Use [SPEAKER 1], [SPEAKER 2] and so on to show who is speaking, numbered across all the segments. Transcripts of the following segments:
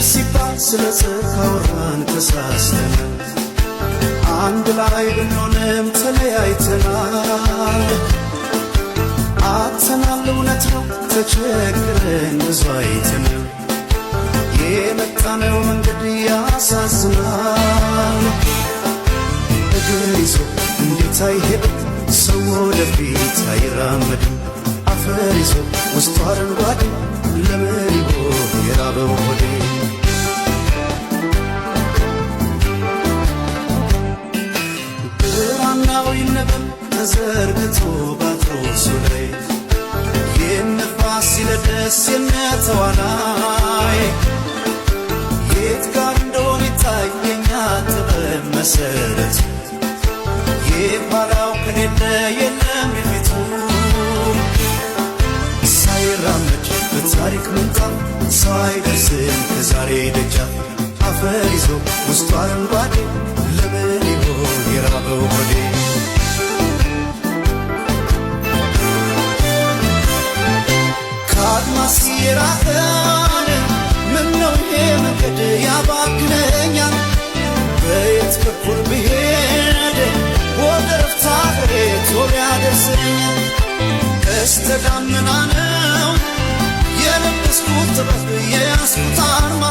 [SPEAKER 1] ሲባል ስለ ጽድቅ አወራን ተሳስተናል። አንድ ላይ ብንሆንም ተለያይተናል። አጥተናል፣ እውነት ነው፣ ተቸግረን ብዙ አይተናል። የመጣነው መንገድ ያሳዝናል። እግር ይዞ እንዴት አይሄድም ሰው ወደፊት አይራመድም። አፈር ይዞ ውስጡ አረንጓዴ ለምን ይሆን የራበው ሆዴ? ብራናው ይነበብ ተዘርግቶ ባትሮሱ ላይ፣ የነፋስ ሲለደስ የነተዋናይ የት ጋር እንደሆነ ይታየኛ ጥበብ መሰረት፣ የኋላው ከሌለ የለም የፊቱ። ሳይራመድ በታሪክ ምንጣፍ ሰው አይደርስም ከዛሬ ደጃፍ። አፈር ይዞ ውስጡ አረንጓዴ ለምን ይሆን የራበው ሆዴ? ከአድማስ የራቀን ምነው ይሄ መንገድ ያባክነኛል? በየት በኩል ብሄድ ወደ ረፍታ ሀገሬ ቶሎ ያደርሰኛል? ቀስተ ደመና ነው የለበስኩት ጥበብ የያዝኩት አርማ፣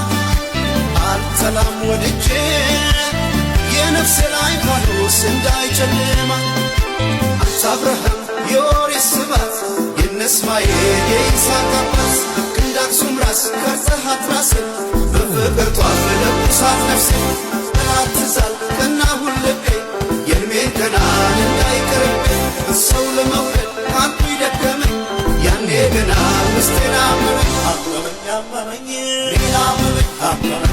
[SPEAKER 1] አልጠላም ወድጄ የነፍሴ ላይ ፋኖስ እንዳይጨልማ። አንተ አብርሃም የወሬ ስባት፣ የነ እስማኤል የይስሐቅ አባት፣ ልክ እንደ አክሱም ራስ ቀርጸሃት ራስን በፍቅር ጧፍ ለኩሳት ነፍሴ። ጠላት ትዛል ቀናሁን ልቤ የእድሜን ገናን እንዳይቀርብኝ፣ ሰው ለመውደድ አንቱ ይደከመኝ ያኔ ገና ውስጤን አመመኝ። አመመኝ አመመኝ ሌላ አመመኝ አመመኝ።